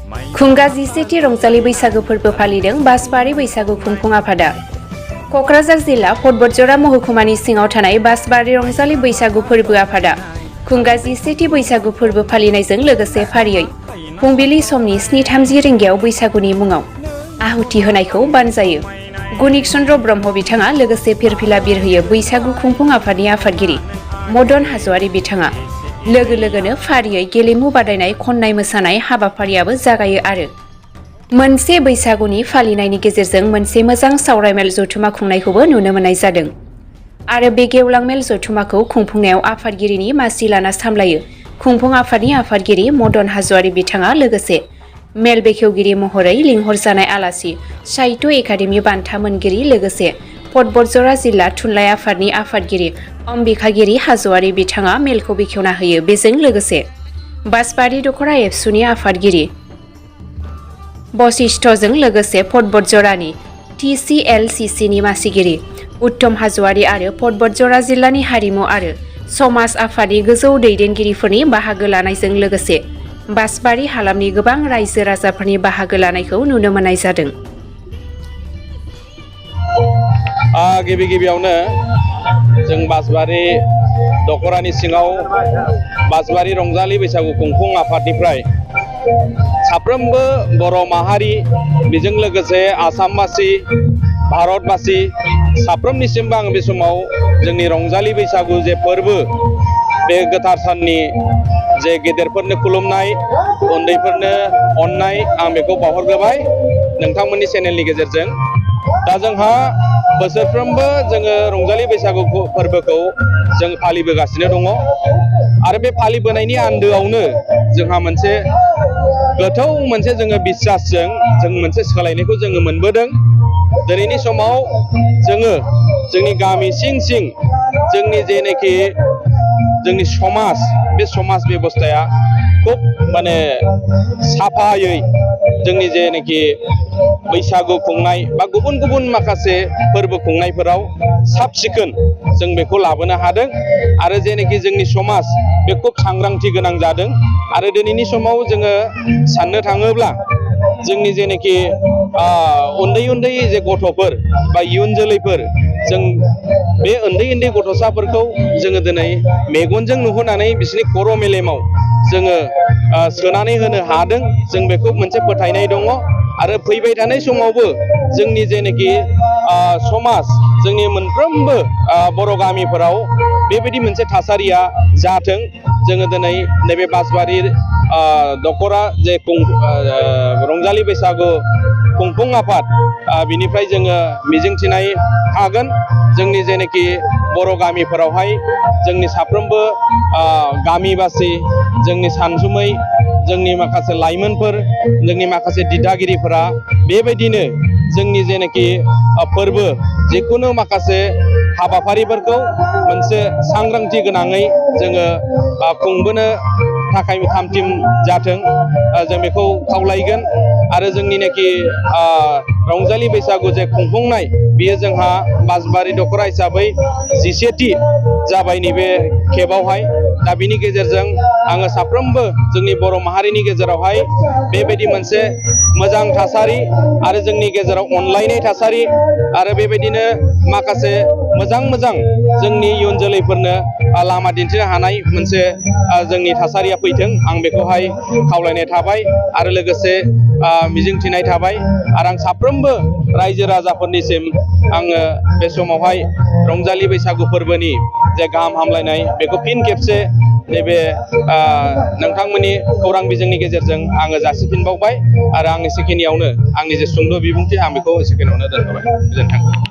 खुंगा 17थि रंजालि बैसागु फोरबो फालिदों बासबारि बैसागु खुंफुं आफादा। कक्राझार जिल्ला फटबरजरा महकुमानि सिङाव थानाय बासबारि रंजालि बैसागु फोरबो आफादा खुंगा 17थि बैसागु फोरबो फालिनायजों लोगोसे फारियै फुंबिलि समनि 7:30 रिंगायाव बैसागुनि मुङाव आहुति होनायखौ बानजायो। गुनिक चन्द्र ब्रह्म बिथाङा लोगोसे फिरफिला बिरहोयो। बैसागु खुंफुं आफादनि आफादगिरि मदन हाज'वारि बिथाङा लोगो लोगोनो फारियै गेलेमु बादायनाय, खननाय मोसानाय हाबाफारियाबो जागायो आरो मोनसे बैसागुनि फालिनायनि गेजेरजों मोनसे मोजां सावरायमेल जथुमा खुंनायखौबो नुनो मोननाय जादों। आरो बे गेवलां मेल जथुमाखौ खुंफुंनायाव आफादगिरिनि मासि लाना सामलायो खुंफुं आफादनि आफादगिरि मदन हाज'वारि बिथाङा लोगोसे मेल बेखेवगिरि महरै लिंहरजानाय आलासि साहित्य एकाडेमि बान्था मोनगिरि लोगोसे फटबरजरा जिल्ला थुनलाइ आफादनि आफादगिरि अम्बिकागिरि हाज'वारि बिथाङा मेलखौ बेखेवना होयो। बेजों लोगोसे बासबारि दख'रा एबसुनि आफादगिरि बशिष्ठजों लोगोसे फटबरजरानि TCLCCनि मासिगिरि उत्तम हाज'वारि आरो फटबरजरा जिल्लानि हारिमु आरो समाज आफादनि गोजौ दैदेनगिरिफोरनि बाहागो लानायजों लोगोसे बासबारि हालामनि गोबां रायजो राजाफोरनि बाहागो लानायखौ नुनो मोननाय जादों। गिबियावनो जों बासबारि दख'रानि सिङाव बासबारि रंजालि बैसागु खुंफुं आफादनिफ्राय साफ्रोमबो बर' माहारि बेजों लोगोसे आसामबासि भारतबासि साफ्रोमनिसिमबो आं बे समाव जोंनि रंजालि बैसागु जे फोरबो बे गोथार साननि जे गेदेरफोरनो खुलुमनाय, उन्दैफोरनो अननाय आं बेखौ बावहरग्रोबाय नोंथांमोननि चेनेलनि गेजेरजों। दा जोंहा बोसोरफ्रोमबो जोङो रंजालि बैसागु फोरबोखौ जों फालिबोगासिनो दङ आरो बे फालिबोनायनि आन्दोआवनो जोंहा मोनसे गोथौ मोनसे जोङो बिसासजों जों मोनसे सोलायनायखौ जोङो मोनबोदों। दिनैनि समाव जोङो जोंनि गामि सिं सिं जोंनि जेनोखि जोंनि समाज बे समाज बेबस्थाया खुब माने साफायै जोंनि जेनोखि बैसागु खुंनाय बा गुबुन गुबुन माखासे फोरबो खुंनायफोराव साब सिखोन जों बेखौ लाबोनो हादों आरो जेनोखि जोंनि समाज बे खुब सांग्रांथि गोनां जादों। आरो दिनैनि समाव जोङो साननो थाङोब्ला जोंनि जेनोखि उन्दै उन्दै जे गथ'फोर बा इयुन जोलैफोर जों बे उन्दै उन्दै गथ'साफोरखौ जोङो दिनै मेगनजों नुहोनानै बिसोरनि खर' मेलेमाव जोङो सोनानै होनो हादों। जों बेखौ मोनसे फोथायनाय दङ आरो फैबाय थानाय समावबो जोंनि जेनोखि समाज जोंनि मोनफ्रोमबो बर' गामिफोराव बेबायदि मोनसे थासारिया जाथों। जोङो दिनै नैबे बासबारि दख'रा जे रंजालि बैसागु खुंफुं आफाद बिनिफ्राय जोङो मिजिंथिनाय हागोन जोंनि जेनोखि बर' गामिफोरावहाय जोंनि साफ्रोमबो गामिबासि जोंनि सानसुमै जोंनि माखासे लाइमोनफोर जोंनि माखासे दिथागिरिफोरा बेबायदिनो जोंनि जेनोखि फोरबो जिखुनु माखासे हाबाफारिफोरखौ मोनसे सांग्रांथि गोनाङै जोङो खुंबोनो थाखाय थामथिम जाथों जों बेखौ खावलायगोन। आरो जोंनिनाखि रंजालि बैसागु जे खुंफुंनाय बियो जोंहा बासबारि दख'रा हिसाबै 17थि जाबाय नैबे खेबावहाय। दा बिनि गेजेरजों आङो साफ्रोमबो जोंनि बर' माहारिनि गेजेरावहाय बेबायदि मोनसे मोजां थासारि आरो जोंनि गेजेराव अनलायनाय थासारि आरो बेबायदिनो माखासे मोजां जोंनि इयुन जोलैफोरनो लामा दिन्थिनो हानाय मोनसे जोंनि थासारिया फैथों आं बेखौहाय खावलायनाय थाबाय आरो लोगोसे मिजिंथिनाय थाबाय। आरो आं साफ्रोमबो रायजो राजाफोरनिसिम आङो बे समावहाय रंजालि बैसागु फोरबोनि जे गाहाम हामलायनाय बेखौ फिन खेबसे नैबे नोंथांमोननि खौरां बिजोंनि गेजेरजों आङो जासिफिनबावबाय आरो आं एसेखिनियावनो आंनि जे सुंद' बिबुंथि आं बेखौ एसेखिनियावनो दोनथ'बाय। गोजोन्थों।